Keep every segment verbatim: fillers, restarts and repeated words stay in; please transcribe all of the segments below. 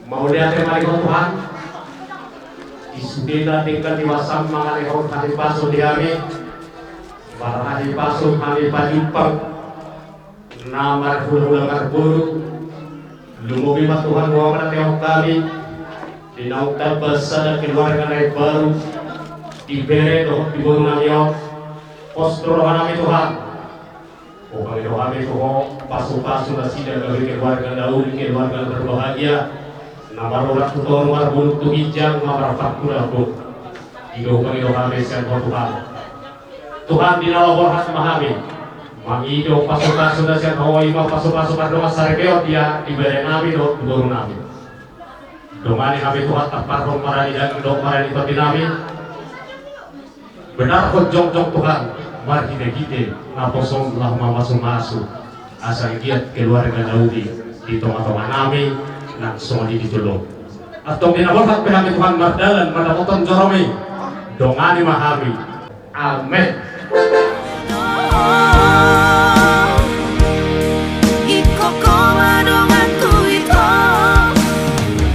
Mauliate ma di Ho Tuhan. Di sude na denggan ni wasam mangalehon hahipason di hami, marhahipason hami pajumpang na marhulahula marboru. Lumobi ma Tuhan Ho manatehon hami di naung tamba sada keluarga na imbaru di bere dohot di boru nami on. Pos do roha nami Tuhan, hupangido hami tu Ho, pasupasu nasida gabe keluarga na uli, keluarga na berbahagia, na marurat tu toru, marbulung tu ginjang, na marpangkulapo. I do hupangido hami sian Ho Tuhan. Tuhan, di na laho borhat ma hami mangido pasupasu na sian Ho, i ma pasupasu pardongansaripeon di bere nami dohot di boru nami. Dongani hami Tuhan, tamparhon ma na di daging dohot ma na di tondi nami. Benarhon jongjong Tuhan, marhitehite naposom laho mamasumasu, asa anggiat keluarga na uli di tongatonga nami, nang songon i di jolo. Antong di na borhat pe hami Tuhan mardalan mandapothon joroMi, dongani ma hami. Amen. Ingkon Ho ma donganku ito,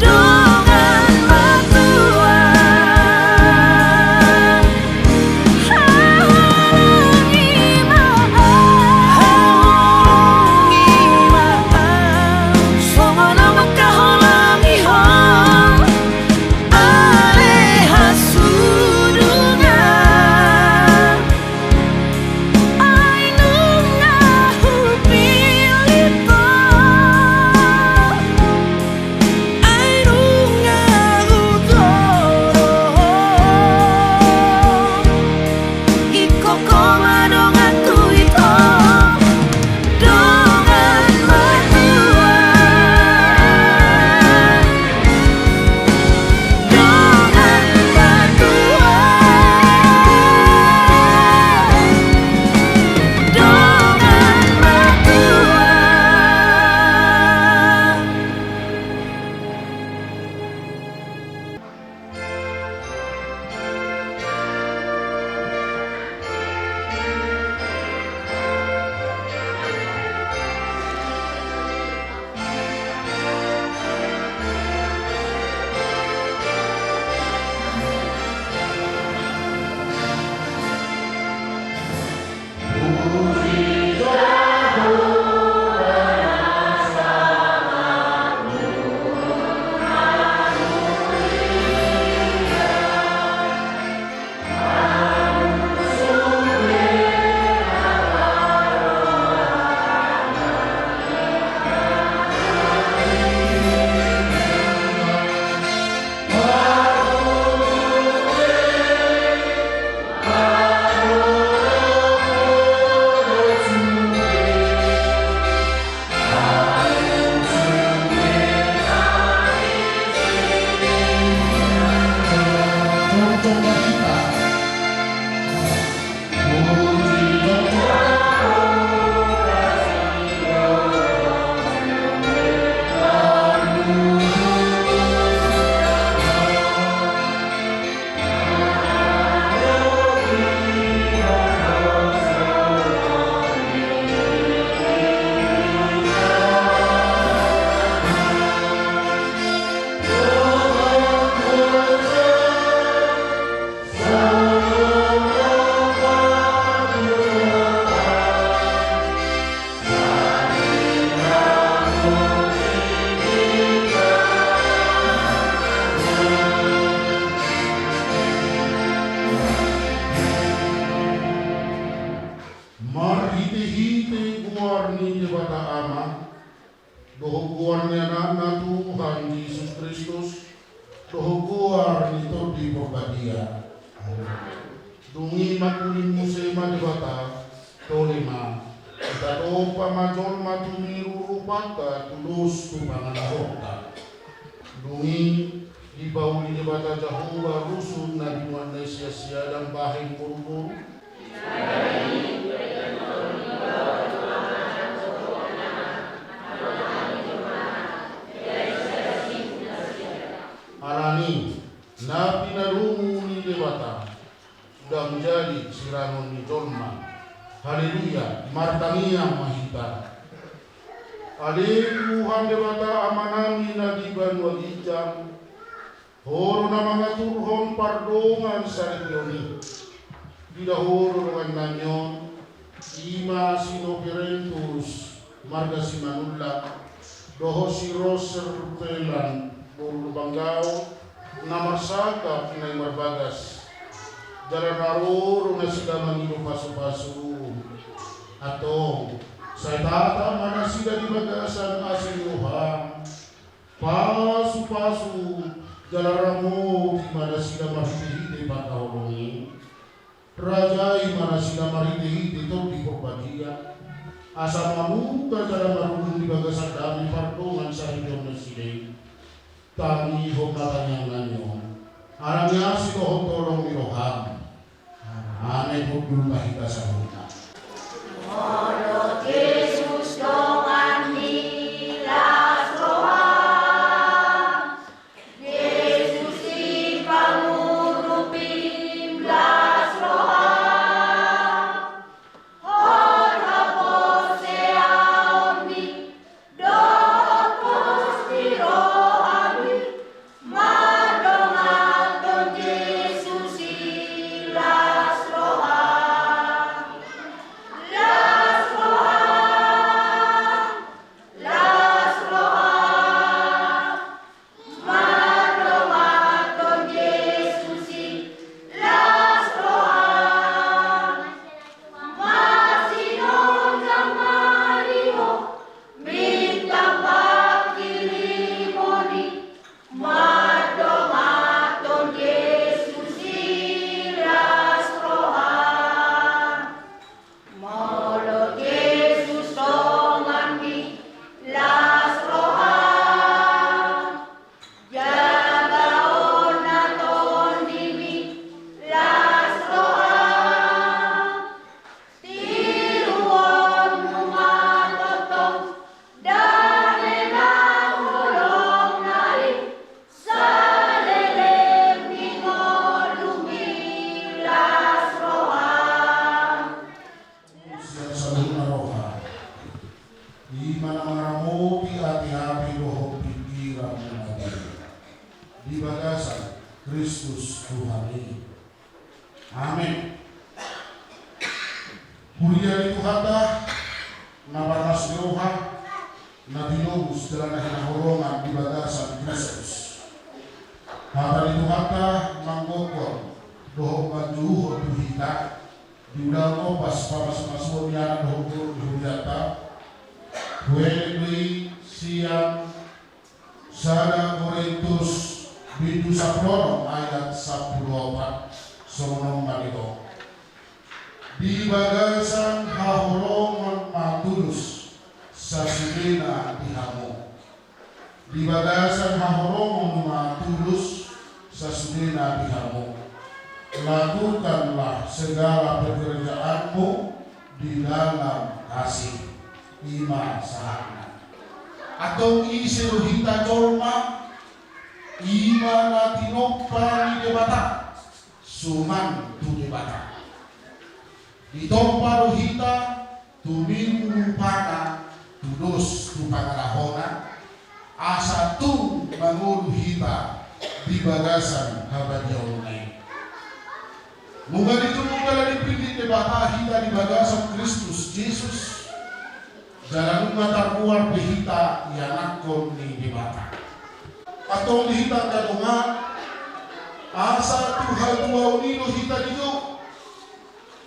dongan matua. Haholongi ma au, haholongi ma au, songon na mangkaholongi Ho. Ale hasudungan, ai nunga hupillit Ho, ai nunga hujolo Ho. Ingkon Ho ma donganku ito, dongan matua. Dongan matua. Dongan matua. Marhitehite goar ni Debata Ama, dohot goar ni Anakna Tuhan Jesus Kristus, dohot goar ni Tondi Porbadia. Amen. Dung i mangkuling muse ma Debata, tole ma, itatompa ma jolma tu niru rupanta, tudos tu panganahonta. Dung i dipauli Debata Jahowa rusun na binuatna i sian si Adam bahen boruboru. Alani na pinadomu ni Debata ndang jadi sirangon ni jolma. Haleluya, martangiang ma hita. Ale Tuhan Debata Amanami na di banua ginjang, Ho do na mangaturhon pardongan saripeon i. Diida Ho do dongannami on, i ma si Noverentus marga Simanullang, dohot si Roser Pelan boru Lumbanggao, na marsangkap naeng marbagas. Jala na ro do nasida mangido pasupasu. Antong, sai tata ma nasida di bagasan asi ni roham. Pasupasu, jala ramoti ma nasida marhitehite pangkaholongi. Rajai ma nasida marhitehite Tondi Porbadia, asa mamungka jala marudung di bagasan dame pardongan saripeon nasida i. Tangihon ma tangiangnami on, ala ni asi dohot holong ni roham. Amen. Hundul ma hita saluhutna. Molo Jesus donganmi, las roha. Jesus i pangurupi, las roha. Hot haporseaonmi dohot pos ni rohami, mardonganhon Jesus i, las roha. Las roha, las roha. Mardonganhon Jesus i, las roha. Marsinondang ma di Ho, minta pangkirimon i. Mardonganhon Jesus i, las roha. Molo Jesus donganmi, las roha. Jagaon na tondimi, las roha. Tiruonmu ma tongtong dame na holongna i, saleleng ni ngolumi, las roha. Sian saluhutna roha, i ma na mangaramoti ateate dohot pingkiran na matua di bagasan Kristus Tuhan i. Amen. Huria ni Tuhanta, na bagas ni roha, na tinobus jala na hinaholongan di bagasan Kristus. Hata ni Tuhanta manggokhon dohot manjuhut tu hita, di ulaon ombas pamasumasuon ni anak dohot boru ni hurianta, huelek do i sian sada Korintus bindu sampulu onom ayat sampulu opat, songon on ma didok. Di bagasan haholomon ma tulus sasudena di hamu. Di bagasan haholomon ma tulus sasudena di hamu. Lakukanlah segala pekerjaanmu di dalam kasih. I ma sahatna. Antong ise do hita jolma, i ma na tinompa ni Debata, suman tu Debata. Ditompa do hita, tumiru rupana, tudos tu pangalahona, asa tung mangolu hita di bagasan habadiaonna i. Nunga ditubu jala dipillit Debata hita di bagasan Kristus Jesus, jala nunga targoar pe hita ianakhon ni Debata. Antong di hita angka dongan, asa tu hatuaon i do hita dijou.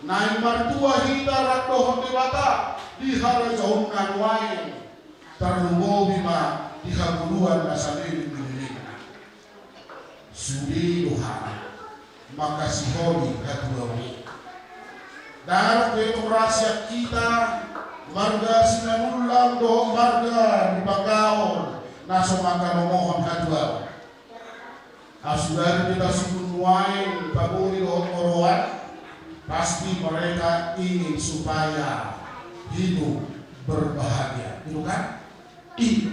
Naeng martua hita rap dohot Debata di harajaonna nuaeng, tarlumobi ma di hangoluan na saleleng ni lelengna. Sude do hami mangkasiholi hatuaon i. Ndang adong be tong ra sian hita marga Simanullang dohot marga Lumbanggao na so mangkalomohon hatuaon. Asudari pe tasubun nuaeng pagori dohot oroan, pasti mereka ingin supaya hidup berbahagia, gitu kan? I,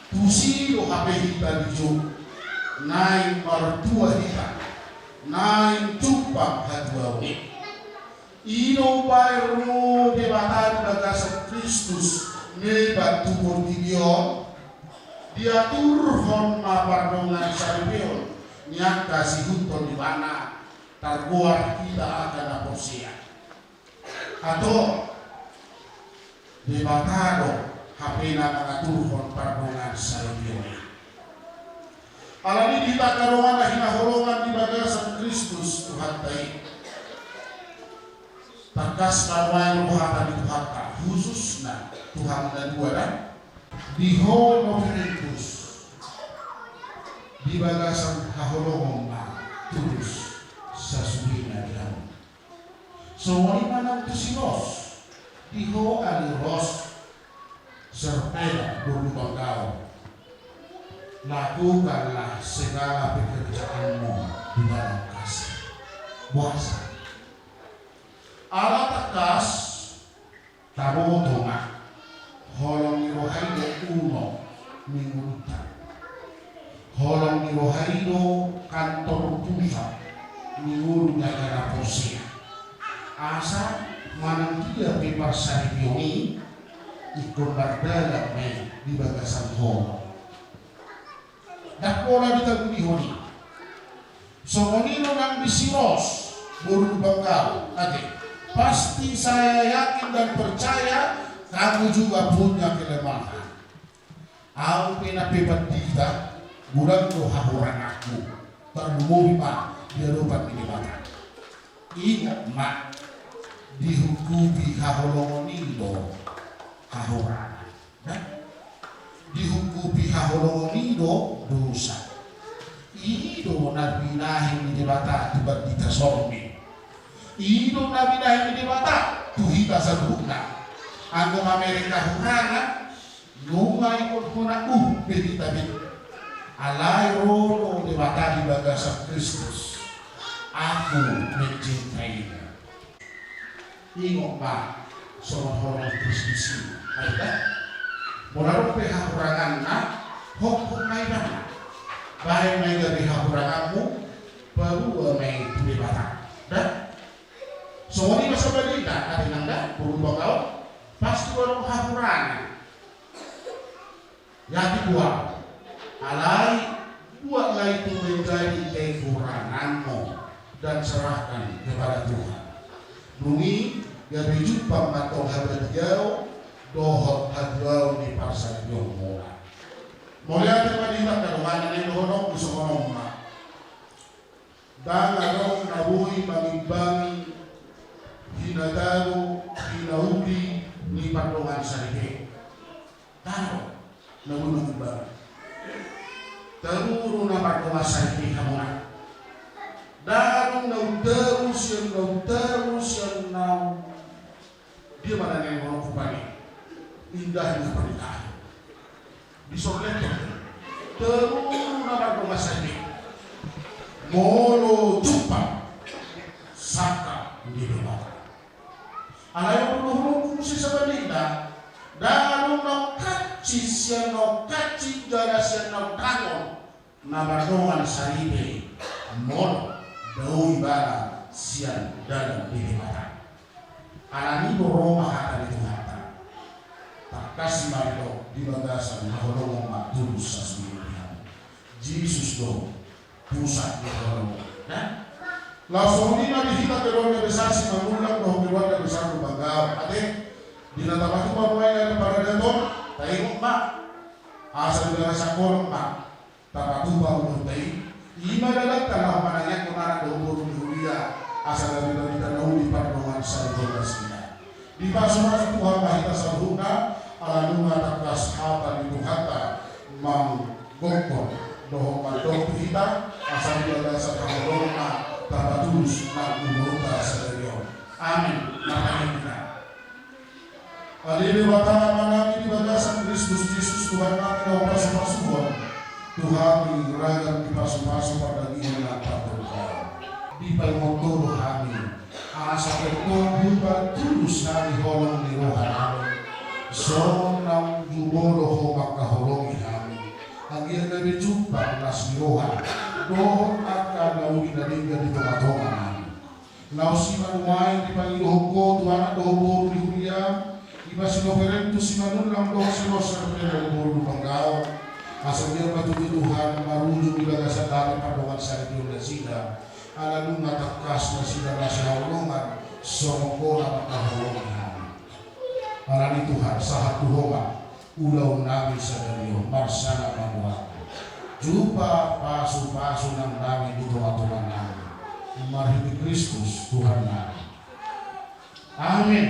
tusi do hape hita dijou, naeng martua hita, naeng jumpang hatuaon i. I do umbahen ro Debata di bagasan Kristus Mebat tu portibi on, diaturhon ma pardongan saripeon ni angka siihuthon ni ibana, targoar hita angka na porsea. Antong, Debata do hape na mangaturhon pardongan saripeon i. Alani i di hita angka dongan na hinaholongan di bagasan Kristus Tuhanta i, tangkas ma nuaeng rohanta di Tuhanta, khususna tu hamu na dua da. Di ho Novirentus, di bagasan haholongon ma tulus sasudena di hamu. Songon i ma nang tu si Ros, di ho Ale Ros, sertela boru Banggaon. Lakukanlah segala pekerjaanmu di dalam kasih. Boasa? Ala tangkas taboto ma, holong ni roha i do unok ni ngolunta. Holong ni roha i do kantor pusat ni ngolu ni angka na porsea. Asa manang dia pe parsaripeon i, ingkon mardalan ma i di bagasan holong. Ndang pola ditabunihon i. Songon i do nang di si Ros, boru Banggaon, ate. Pasti saya yakin dan percaya kamu juga punya kelemahan. Ahu pe na pe pandita, godang do hahuranganku, tarlumobi ma di adopan ni Debata. Ingot ma, dihungkupi haholongon i do hahurangan. Nah, dihungkupi haholongon i do dosa. I do na binahen ni Debata tu pandita sormin. I do na binahen ni Debata tu hita saluhutna. Anggo mamereng hahurangan, nunga ingkon hona uhum pe hita be. Alai ro do Debata di bagasan Kristus. Aku mencintainya. Ingot ma songon holong ni Kristus i, ai da? Molo adong pe hahuranganna, hophop ma ibana. Baen ma i gabe hahuranganmu, paboa ma i tu Debata. Da? Songon i ma sabalikna, ate nang da, boru Banggaon, pasti adong hahurangan. Yakin buat. Alai, buatlah itu menjadi kekuranganmu dan serahkan kepada Tuhan. Dung i, gabe jumpang ma antong habadiaon dohot hatuaon ni parsaripeonmuna. Mauliate ma di hita angka dongan na naeng dohononku songon on ma. Ndang adong na boi mangimbangi hinatabo, hinauli ni pardongan saripe. Ndang adong na boi mangimbangi. Tabo do na pardongan saripe hamuna. Ndang adong na umtabo sian na umtabo sian na um- Dia ma na naeng dohononku, pade, indah ni pernikahan. Disorlek do. Tabo na mardongan saripe. Molo jumpang, sangkap di Debata. Alai molo dohononku muse sabalikna, ndang adong na umhansit sian na umhansit jala sian na umtangon na mardongan saripe, molo dao ibana sian dalan ni Debata. Alani i do ro ma hata ni Tuhanta. Tangkas ma didok di bagasan haholongon ma tulus sasudena di hamu. Jesus do pusat ni haholongon. Nah, laos songon i ma di hita keluarga besar Simanullang dohot keluarga besar Lumban Gaol. Ate, di na tapatupa nuaeng paradaton, taingot ma. Asa di bagasan holong ma tapatupa umurta i. I ma dalanta laho manangiangkon anak dohot boru ni huria, asa gabe barita na uli pardongan saripe nasida. Dipasupasu Tuhan ma hita saluhutna, ala nunga tangkas hata ni Tuhanta manggokkon dohot mandok tu hita, asa di bagasan haholongon ma tapatulus nang umurta sadari on. Amin. Martangiang hita. Ale Debata Amanami, di bagasan Kristus Jesus Tuhannami, na hupasupasuhon tu hami ragam ni pasupasu pardagingan nang partondion. Dipaingot Ho do hami, asa tongtong hupatulus hami holong ni rohanami, songon naung jumolo Ho mangkaholongi hami. Anggiat gabe jumpang las ni roha dohot angka na uli na denggan di tongatonganami. Laos i ma nuaeng dipangidohon Ho tu anak dohot boru ni huriaM, Iba si Noverentus, si Manullang dohot si Roser, pele boru Lumban Gaol. Asa dia ma tutu Tuhan marujung di bagasan dame pardongan sahali on nasida. Ala nunga tangkas nasida na sihaholongan, songon Ho na mangkaholongi hami. Alani i Tuhan, sahat tu Ho ma ulaon nami sadari on, marsala ma goarMu. Jumpa pasu-pasu nang nami di tonga-tonga nami. Marhite Kristus Tuhan nami. Amin.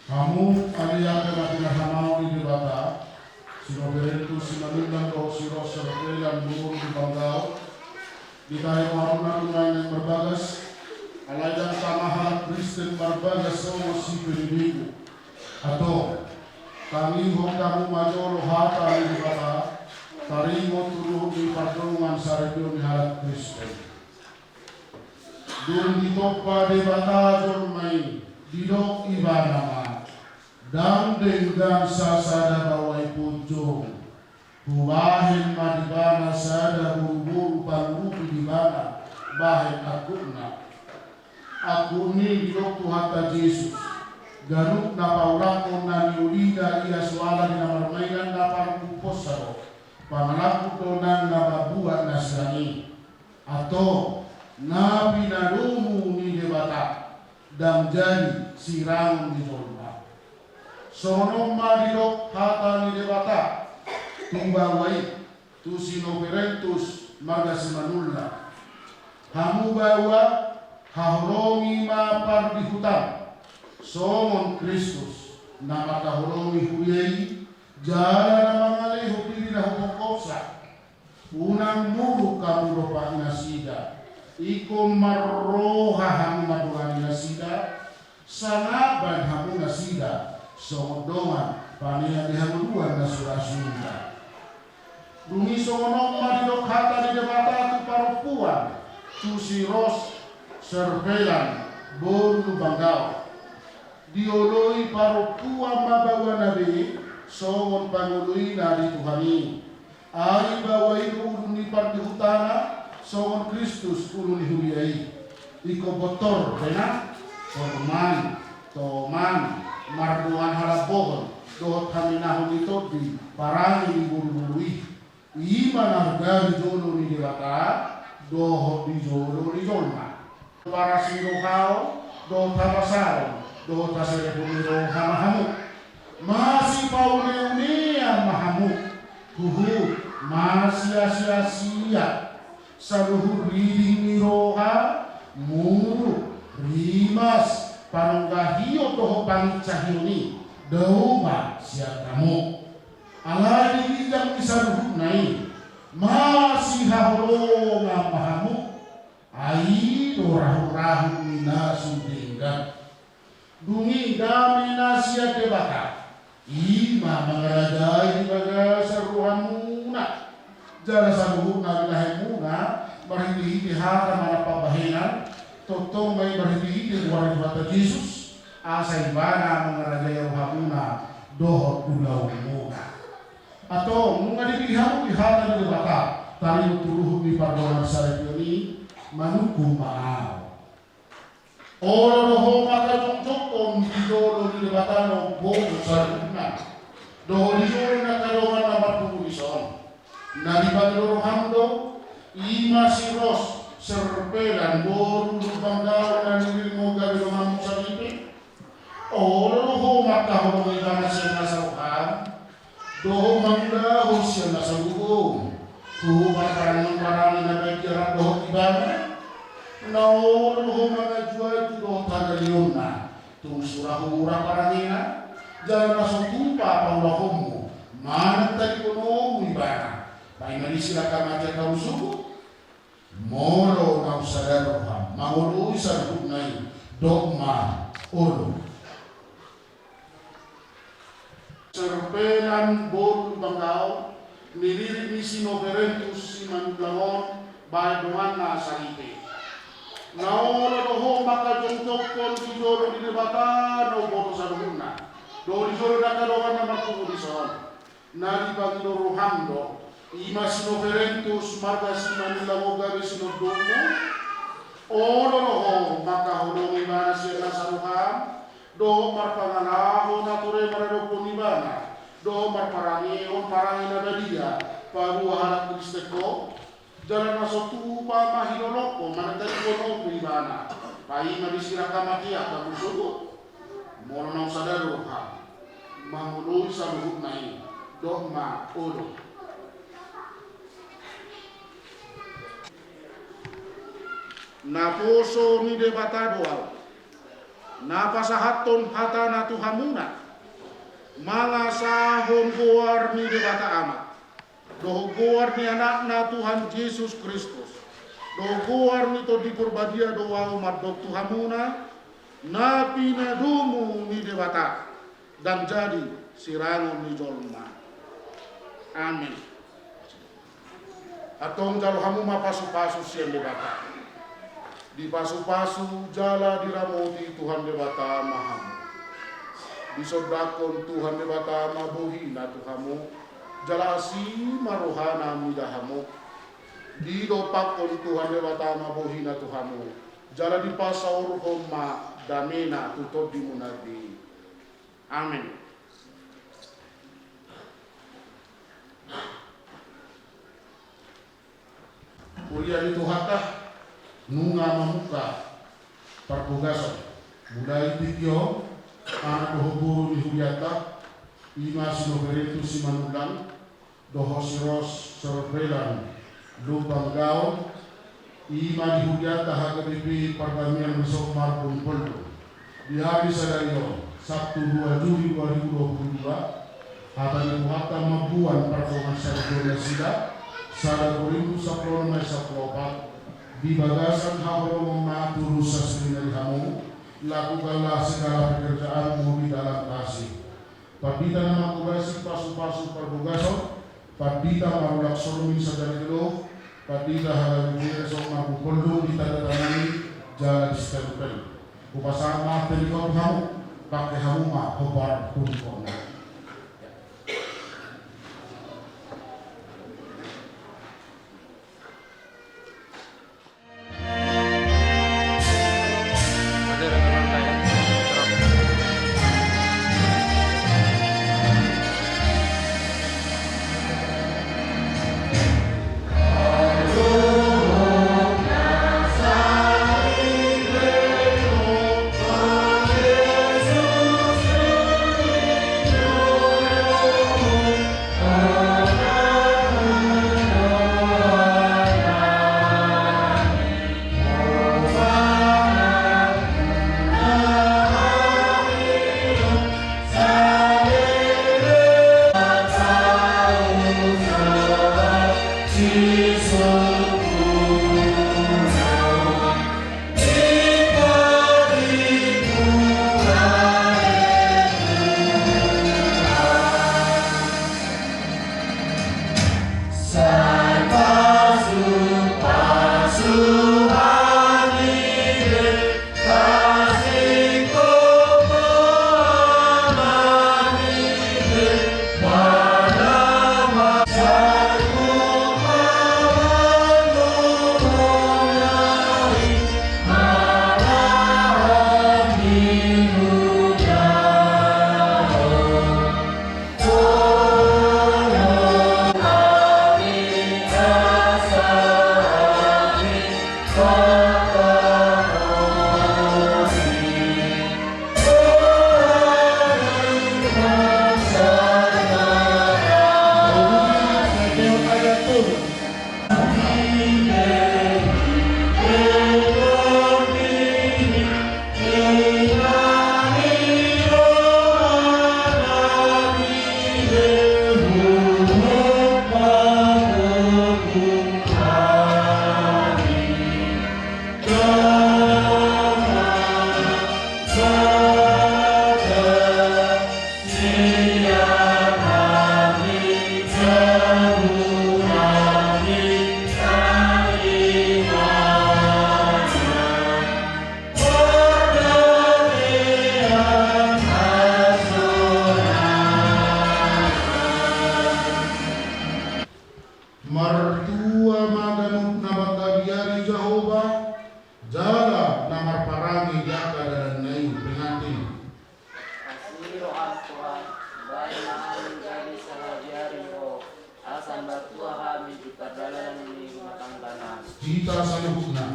Hamu, ari ate na pinarhamaon ni Debata, si Noverentus, si Manullang dohot si Roser, pele boru Lumban Gaol. Ditahi ma hamu na nuaeng marbagas, alai ndang tama halak Kristen marbagas songon si Federico. Antong, Tangihon hamu ma jolo hata ni Debata, taringot tu ruhut ni pardongansaripeon ni halak Kristen. Dung ditompa Debata jolma i, didok Ibana ma: Ndang denggan sasada baoa i punjung. Hubahen ma di ibana sada boruboru pangurupi di ibana bahen angkupna. Angkup ni i didok Tuhanta Jesus, ganup na paulakhon na niulina ia soara ni na marmainan na panguruponsa do, pangalangkup do nang na mambuat na sirang i. Antong, na pinadomu ni Debata, ndang jadi sirangon ni jolma. Songon on ma didok hata ni Debata tu baoa i, tu si Noverentus marga Simanullang: Hamu baoa, haholongi ma pardihutam, songon Kristus na mangkaholongi huria i, jala na mangalehon dirina hu pongkopsa. Unang muruk hamu dompak nasida. Ingkon marroha hamu mandongani nasida, sangap baen hamu nasida songon dongan panean di hangoluan na so ra suda. Dung i songon on ma didok hata ni Debata tu parompuan, tu si Ros Serpelan boru Lumban Gaol: Dioloi parompuan ma baoana be songon pangoloina di Tuhan i. Ai baoa i do ulu ni pardihutana, songon Kristus ulu ni huria i. Ingkon bontor pe na, torman, toman, mardongan halambohon dohot haminahon ni tondi parange ni boruboru i. I ma na di jolo ni Debata dohot di jolo ni jolma. Paras ni rohaon dohot hapasaron dohot haserepon ni roha ma hamu. Masipauneunean ma hamu. Huhut masiasiasian. Saluhut riding ni roha, muruk, rimas, panonggahion dohot panginsahion i dao ma sian hamu. Alai di ginjang ni saluhutna i, masihaholongan ma hamu. Ai i do rahut-rahut ni na so denggan. Dung i dame na sian Debata, i ma mangarajai di bagasan rohamuna. Jala saluhutna di laemuna, marhitehite hata manang pambahenan, tongtong ma i marhitehite goar ni Tuhanta Jesus, asa ibana mangarajai rohamuna dohot ulaonmuna. Antong, nunga dipilih hamu di hata ni Debata, taringot tu ruhut ni pardongansaripeon i, manungkun ma ahu. Olo do ho mangajongjongkon di jolo ni Debata na umboto saluhutna, dohot di jolo ni angka dongan na marpungu dison. Na dipangido roham do, i ma si Ros Serpelan boru Lumban Gaol na nililimu gabe donganmu saripe? Olo do ho mangkaholongi ibana sian nasa roham, dohot mangulahon sian nasa gogo, tu marparange parange na badia rap dohot ibana? Na olo do ho mangajuaju dohot hagaleonna, tung sura-hura parangena, jala na so tupa paulahonmu manang tadingononmu ibana, paima disi rap mate angka musuhmu? Molo naung sada roham mangoloi saluhutna i, dok ma olo. Serpelan boru Lumban Gaol, nilirik ni si Noverentus Simanullang on, bahen donganna saripe. Na olo do ho mangajongjongkon di jolo ni Debata na umboto saluhutna, dohot di jolo ni angka dongan na marpungu dison. Na dipangido roham do, i ma si Noverentus marga Simanullang on gabe sinondukmu? Olo do ho mangkaholongi ibana sian nasa roham, dohot marpangalaho na tore maradophon ibana, dohot marparangehon parange na badia paboa halak Kristen ho? Jala na so tupa ma hilolongkon manang tadingononmu ibana, paima disi rap mate angka musuhmu? Molo naung sada roham mangoloi saluhutna i, dok ma olo. Naposo ni Debata do ahu, na pasahathon hatana tu hamuna, mangasahon goar ni Debata Ama, dohot goar ni Anakna Tuhan Jesus Kristus, dohot goar ni Tondi Porbadia do ahu mandok tu hamuna, na pinadomu ni Debata, ndang jadi sirangon ni jolma. Amen. Antong jalo hamu ma pasupasu sian Debata. Dipasupasu jala diramoti Tuhan Debata ma hamu. Disondangkon Tuhan Debata ma bohina tu hamu, jala asi ma rohana mida hamu. Didompakkon Tuhan Debata ma bohina tu hamu, jala dipasaorhon ma damena tu tondimuna be. Amen. Huria ni Tuhanta, nunga mamungka parbogason. Mulai tingki on, anak dohot boru ni hurianta, i ma si Noverentus Simanullang, dohot si Ros Sorpelan Lumban Gaol, i ma di hurianta H K B P Pardamaian Resort Margonda Poldung. Di hari sadari on, Sabtu dua Juli dua ribu dua puluh dua, hata ni Tuhanta mamboan pardongansaripeon nasida, sada Korintus sampulu onom ayat sampulu opat, di bagasan haholomon ma tudos saserinari hamu, lakukanlah segala pekerjaanmu di dalam kasih. Pandita na manghobasi pasupasu parbogason, Pandita Marulak Sormin Sajarigelo, Pandita H K B P Resort Margonda Poldung, ditandatangani jala distempel. Hupasahat ma hata ni Tuhan tu hamu, pangke hamu ma hombar pungunkonna. Martua ma ganup na manggabeari Jahowa, jala na marparange di angka dalanna i. Pengantin. Asi roham Tuhan, baen ma hami gabe sahali-hali Ho, asa martua hami di pardalanan ni rumah tangganami. Hita saluhutna.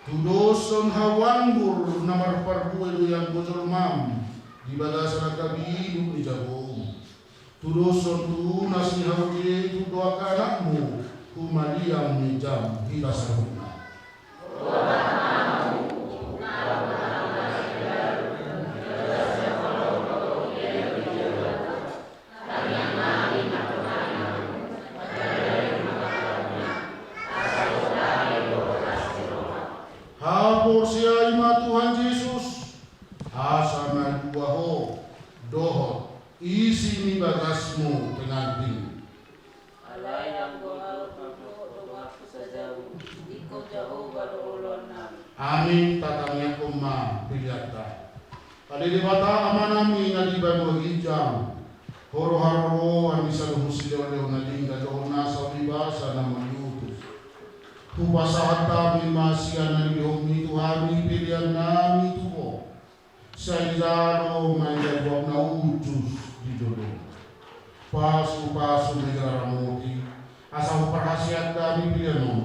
Tudoshon hau anggur na marparbue do i anggo jolmam di bagasan angka bibit ni jabu. Tudoshon tu na sihau i tu dohot angka anakmu humaliang ni jam. Hita saluhutna. Isi ni bagasmu pengantin. Alai anggo do hamu do hamu sajamu, ingkon Jahowa do oloannami. Amin. Tatangianghon ma peleanta. Ale Debata Amanami na di banua ginjang, Ho do haroroan ni saluhut silehonlehon na denggan dohot nasa basa na mauliutus. Hupasahat hami ma sian na nilehonmi tu hami peleannami tu Ho. Sai jalo ma i na utus di jolo. Pasupasu ma i na ramoti, asa huparhaseang hami pelean on,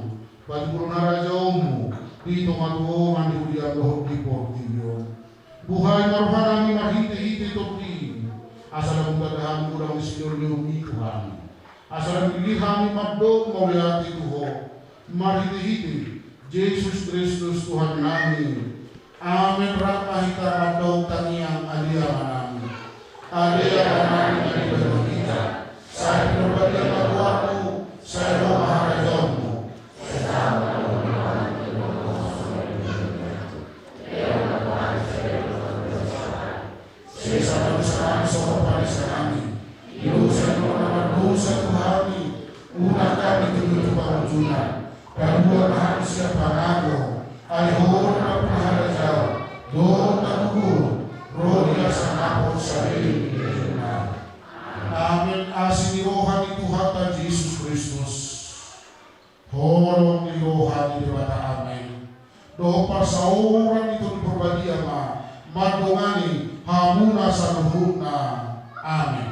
patuduhon harajaonmu di tongatonga ni huriam dohot di portibi on. Buhai ma rohanami marhitehite Tondim, asa lam tanda hami godang ni silehonlehonmi tu hami. Asa lam dili hami mandok mauliate tu Ho, marhitehite Jesus Kristus Tuhannami. Amen. Rap ma hita mandok tangiang Ale Amanami. Ale Amanami na di banua ginjang, sai pinarbadia ma goarmu, sai ro ma harajaonmu. Sesa ma dosanami songon panesanami di dosa ni angka na mardosa tu hami. Unang hami tudu tu pangunjunan. Palua ma hami sian pangago. Ai Ho do nampuna harajaon dohot hatoguron, ro di hasangapon saleleng ni lelengna. Amen. Asi ni roha ni Tuhanta Jesus Kristus, holong ni roha ni Debata Ama i, dohot parsaoran ni Tondi Parbadia ma mandongani hamuna saluhutna. Amen.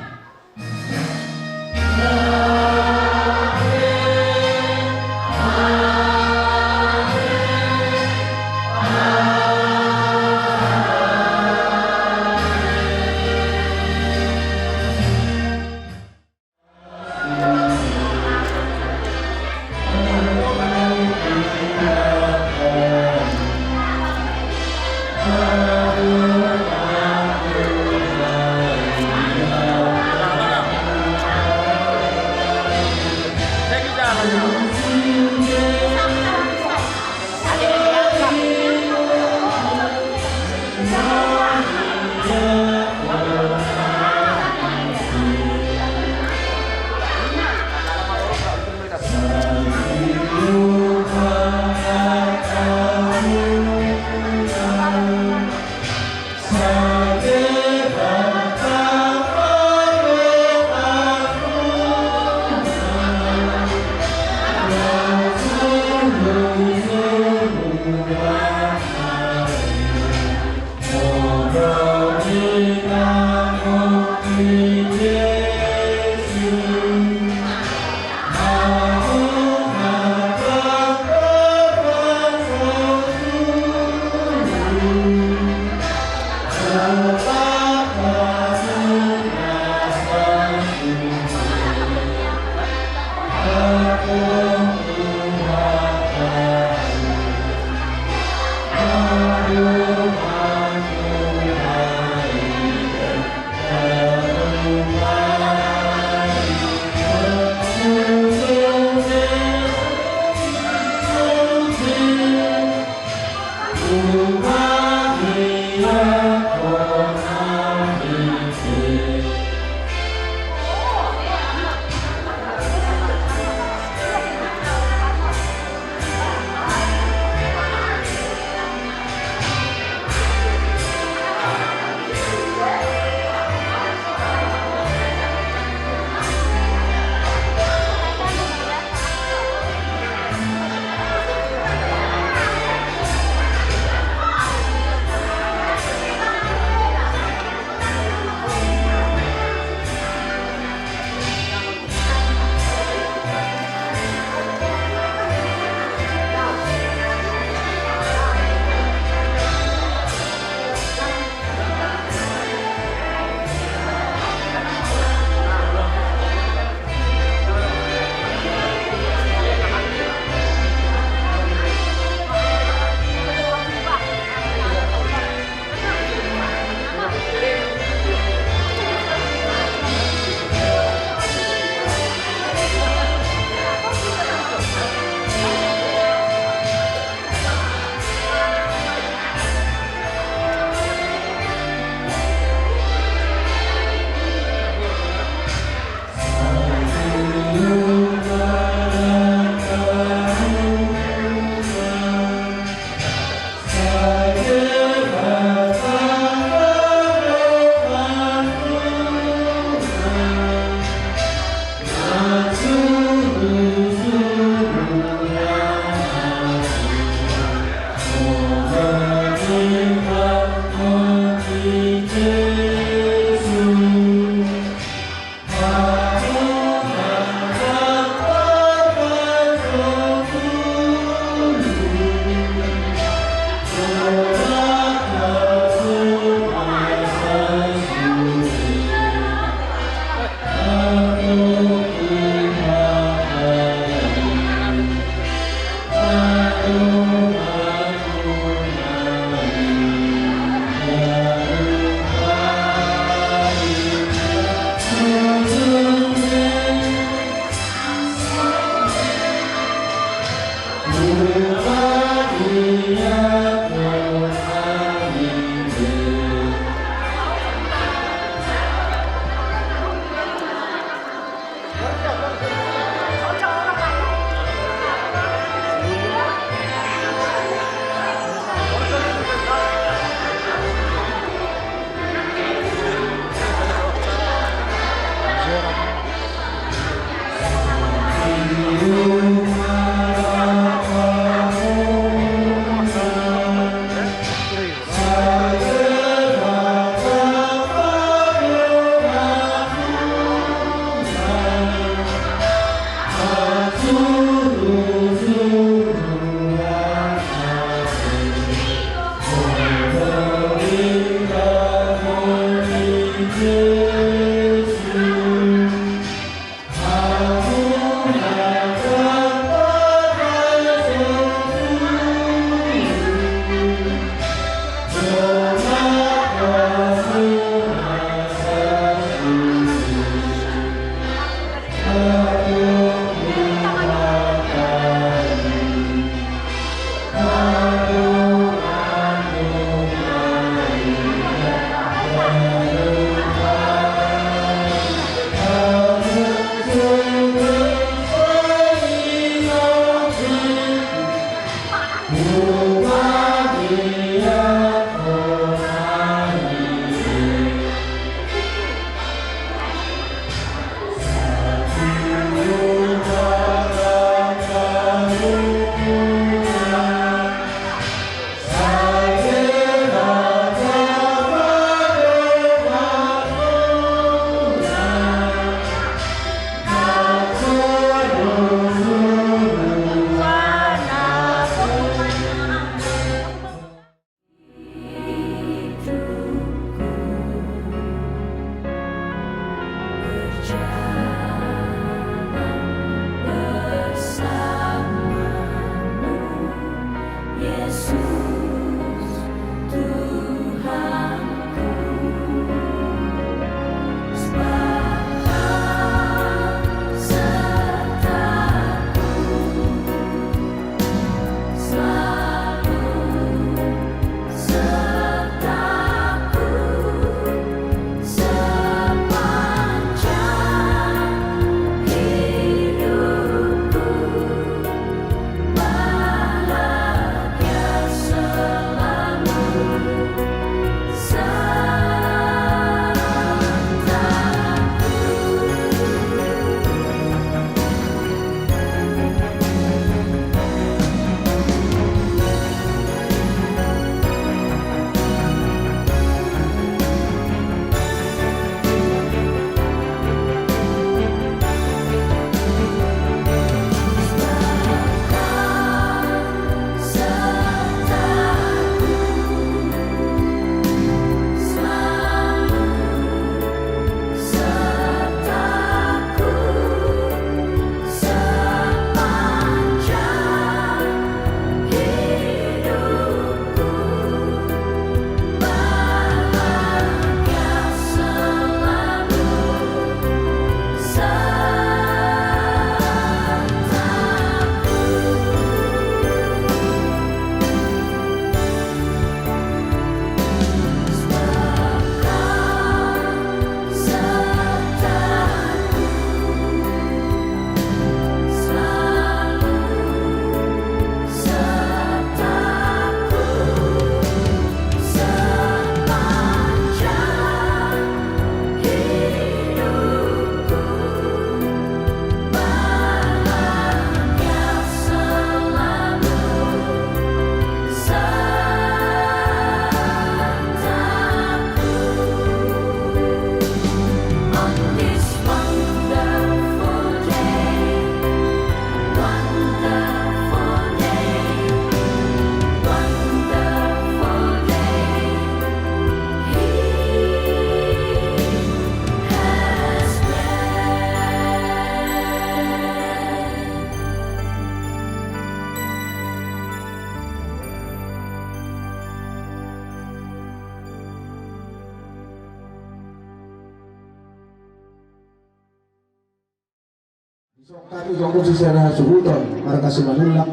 Songon hami jongkon sisada hasuhuton marga Simanullang.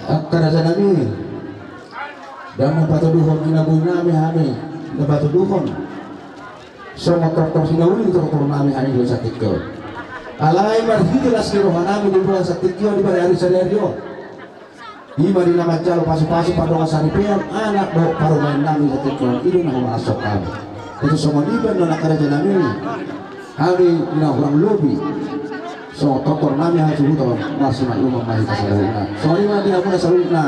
Angka raja nami, ndang na patuduhon na boi nami hami na patuduhon. Songon tortor hinauli tortor nami hami di bagasan tingki on. Alai marhite las ni roha nami di bagasan tingki on di bagasan sadari on. Ima di na manjalo pasupasu pardongan saripeon anak dohot parumaen nami di tingki on, i do na humanashon hami. Jadi songon i pe annon angka raja nami, hami na hurang lobi songon tortor nami hasuhuton, marsimaklumon ma hita saluhutna. Songon i ma di hamuna saluhutna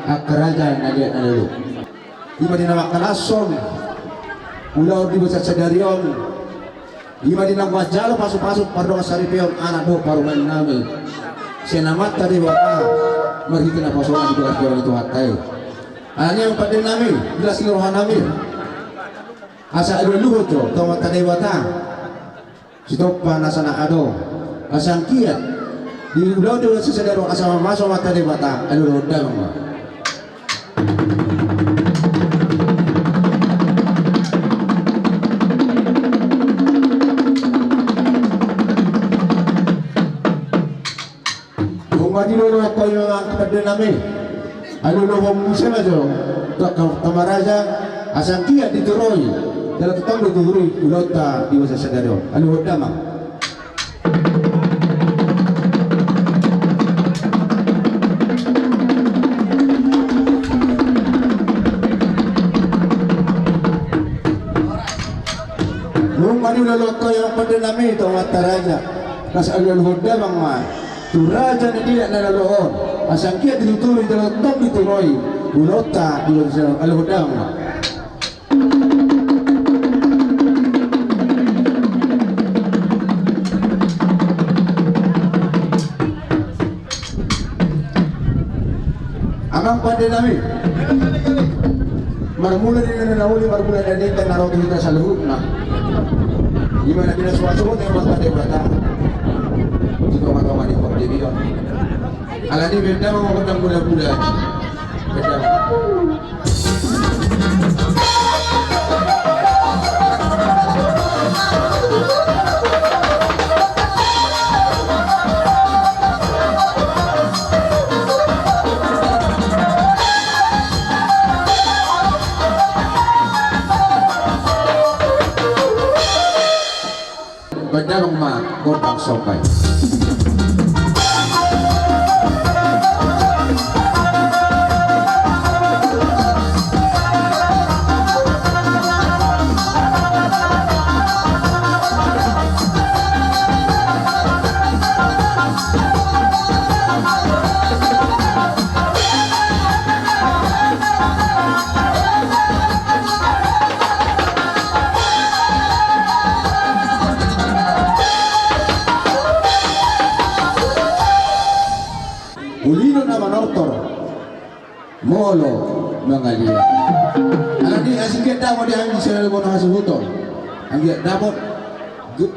angka raja na liat na lolo. Ima di na mangkalashon ulaon di bagasan sadari on. Ima di na manjalo pasupasu pardongan saripeon anak dohot parumaen nami sian Amanta Debata marhite naposona di bagasan joro ni Tuhanta i. Alani i amang pande nami, di las ni roha nami, asa alualuhon jo tu Amanta Debata sitompa nasa na adong, asa anggiat di ulaon di bagasan sadari on asa mamasu Amanta Debata. Alualuhon damang ma. Dung ma dilolo ho i amang pande nami, alualuhon muse ma jo tu angka marhaha, asa anggiat dituroi jala tongtong dituroi ulaonta di bagasan sadari on. Alualuhon damang. Dung ma dilolo ho i amang pande nami tu amanta raja, asa alualuhon damang ma tu raja na liat na lolo on, asa anggiat dituturi jala tongtong dituroi ulaonta di bagasan sadari on. Alualuhon damang ma. Amang pande nami, marmula di na uli, marmula di na denggan na ro tu hita saluhutna. Ima na pinasupasu ni Amanta Debata di tongatonga ni portibi on. Alani i baen damang ma gondang bulanbulanan. Baen damang. Baen damang ma gondang somba i. Uli do na manortor, molo mangaliat. Alani i asa anggiat dapot di hami sian na lolo hasuhuton. Anggiat dapot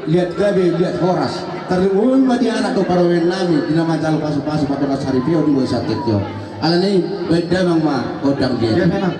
liat gabe, liat horas. Tarlumobi ma di anak dohot parumaen nami di na manjalo pasupasu pardongan saripeon di bagasan tingki on. Alani i baen damang ma gondang dia. Iya, memang.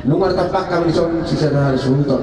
Nunga tarpangka ma dison sisada hasuhuton.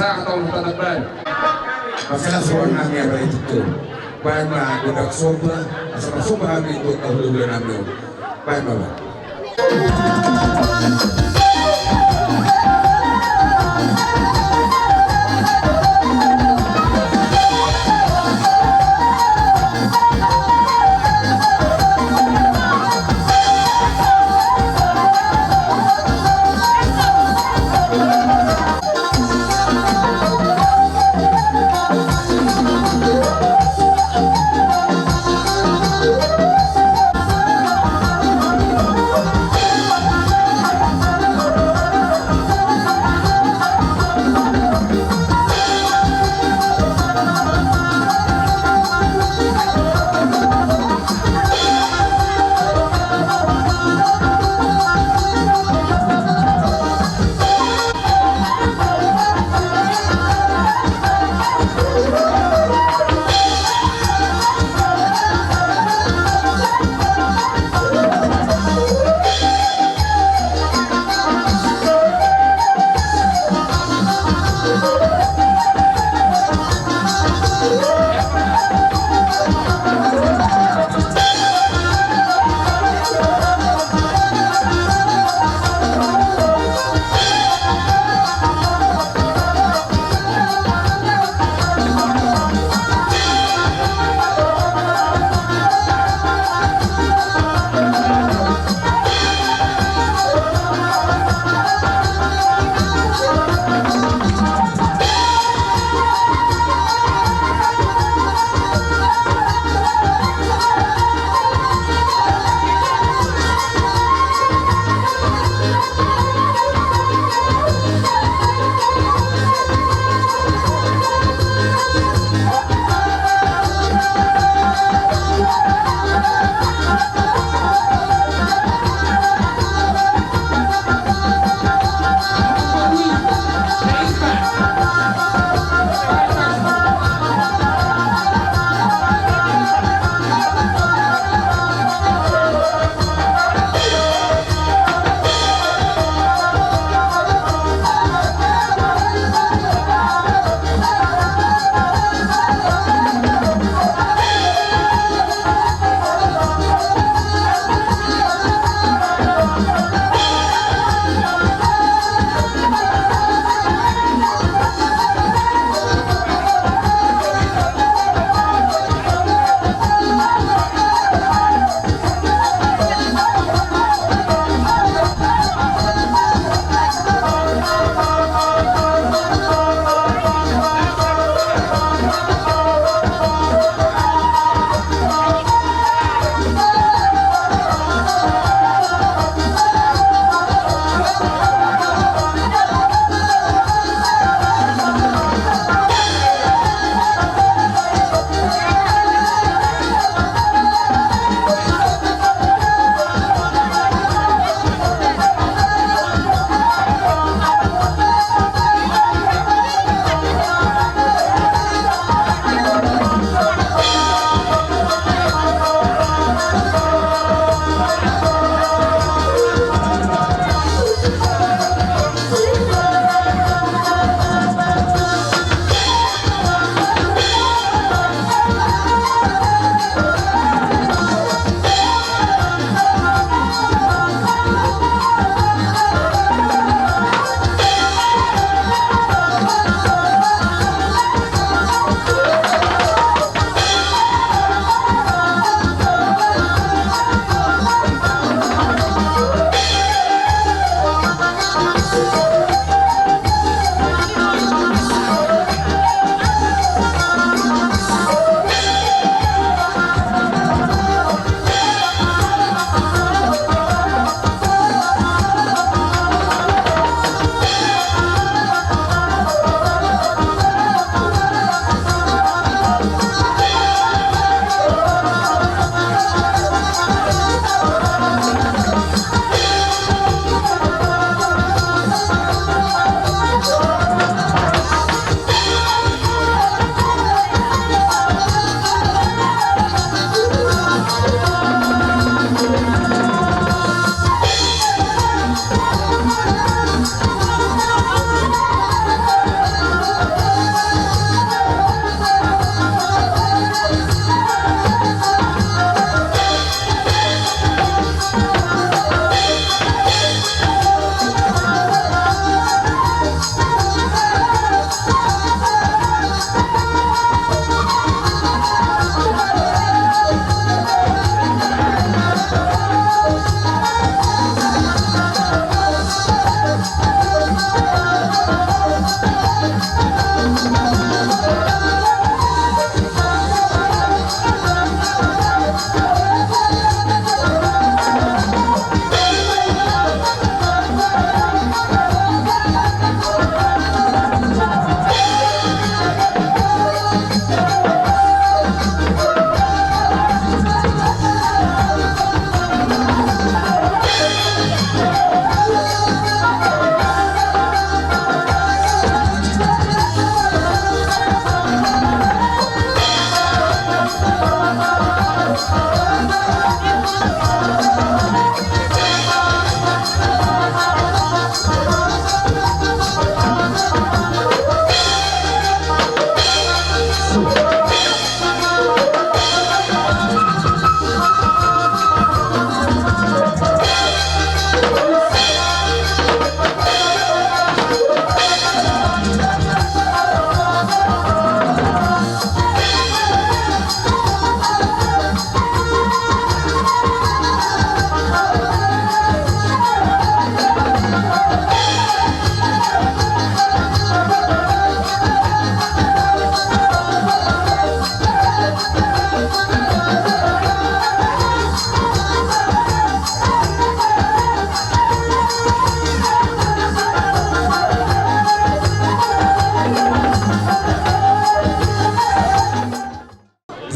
sahat on tu Tanah Baru. Masalah suara nami apa itu tu? Baen ma gondang somba, asa marsomba hami tu hulahula nami on. Baen ma, baen.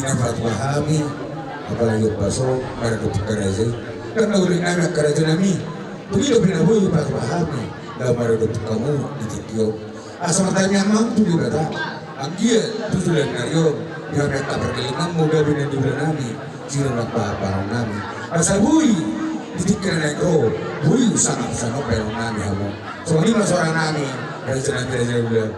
Patua hami, apalagi paso, marga tu karaja. Kan na uli nami karaja nami. Begitu pina bui patua hami, lau marga tu kamu di titio. Asa martanya mang tu di bata. Anggia tu tulan nario. Dia mereka perkelingan muda bina di bulan nami. Sira nak paham nami. Asa bui di tikir naik ro. Bui sangat sangat pelong nami hamu. Soalnya mas orang nami. Raja nami raja udah.